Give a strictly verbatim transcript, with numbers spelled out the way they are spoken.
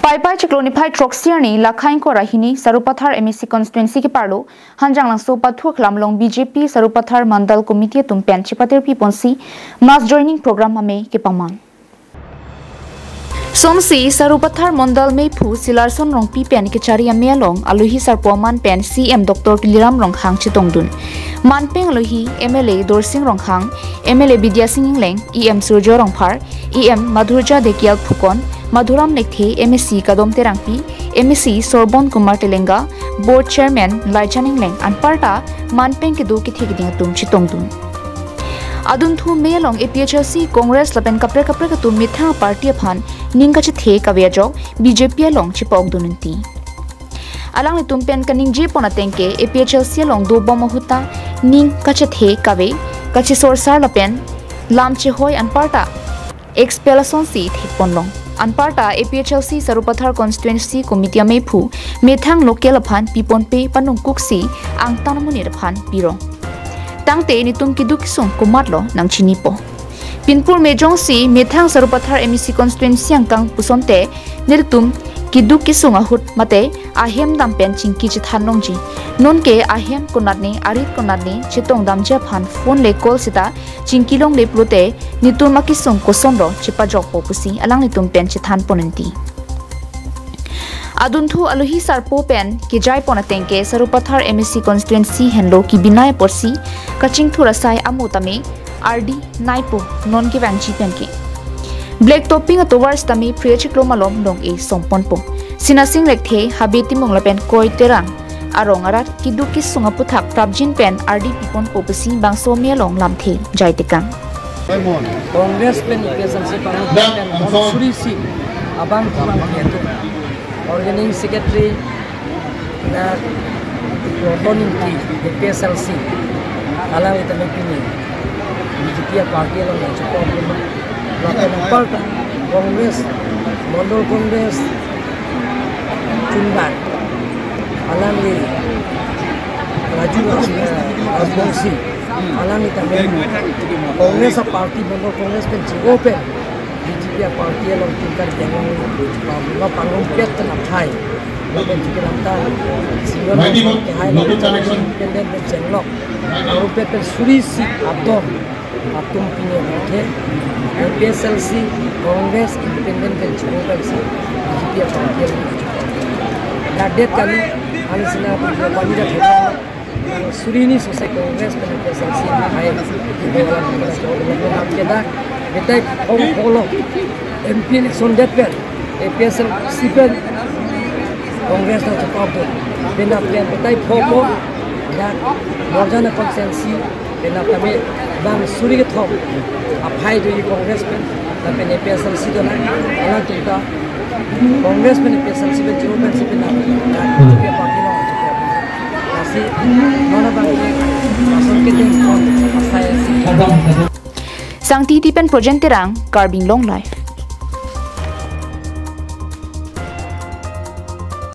Paipai chiklo niphai throksi arni Lakhaing Kora hini Sarupathar M A C constituency keparlo Hanjanglangso Pathu Aklam along B J P Sarupathar Mandal Committee atum pen chepatirpi ponsi mass joining program amei kepangman. Sonsi Sarupathar Mandal meiphu Silarson Rongpi pen kechari amei along alohi sarpo aman pen C M Doctor Tuliram Ronghang chetongdun. Manpeng alohi M L A Dorsing Ronghang, M L A Bidya Sing Engleng, E M Surjo Rongphar, E M Madhurjya Dhekial Phukan, Madhuram Lekthe, M A C Kadom Terangpi, M A C Sorbon Kumar Telenga, Board Chairman Laichan Engleng anparta manpeng kedo kethe keding atum chetongdun. Adunthu amei along A P H L C, Congress lapen kaprek kaprek atum methang party aphan ning kachethe kave ajok B J P along chepa-okdun unti. Alanglitum pen kaningje pon ateng ke A P H L C along dobom ahut ta ning kachethe kave, kachesorsar lapen lam chehoi anparta expel asonsi thekponlong. Anparta A P H L C Sarupathar Constituency Committee ameiphu methang local aphan piponpe panungkuksi angtan amonit aphan pirong. Tangte netum keduk kesung komatlo nangchinipo. Pinpur mejongsi methang Sarupathar M A C constituency angkang pusonte nelitum keduk kesung ahut mate ahem dam pen chingki chethan longji. Nonke ahem konatne, arit konatne chetong damji aphan phone le call seta chingki longle pulote netum akesung kosonlo chepajokpo pusi alanglitum pen chethan pon unti. Adunthu alohi sarpo pen kejai pon ateng ke Sarupathar M A C constituency henlo kebinai apotsi kachingthur asai amo tame ardi naipo non kevangji pen ke. Black topping atovar sitame phre chiklo malom long-e somponpo. Sinasing Lekthe, Habe Timung lapen Koi Terang arong arat keduk kesung aputhak prapjin pen ardi piponpo pusi bangso amei along lamthe jai tekang. Congress pen A P H L C parlo pen bang suri si abang kumang ketu. Organizing Secretary na Roton Ingti A P H L C alang itame pini B J P party along nangchepok lima. Lapen anparta Congress, Mandal Congress, Chunbang, alangli Raju Raj-, Rajbongsi, alangli tame Congress a party, Mandal Congress pen jiwo pen B J P a party along tingkar jangong pamlo pangong pet pen athai. Lapen jikiram ta single kehai lapen independent pen chenglok. Pangong pet pen suri si atum atum pini ke A P H L C, Congress, independent pen jiwo pensi B J P a party along. Dak det kali, ani sina pini pani dak suri ni sose Congress pen A P H L C na hai. Ibu alam kita jauh dalam dalam kita. Betai kong kolo M P election det pen A P H L C pen Congress nangchepok do. Bena pen betai phopo dak Borjan constituency pen tame bang suri kethom aphai do Congress pen lapen A P H L C do na. Alangtum ta Congress pen A P H L C pen jiwo pensi pen na, na, B J P party nangchepok. Lasi non abang ke lason kedeng pon asai si. Sangti Ingti pen Projen Terang, Karbi Anglong Live.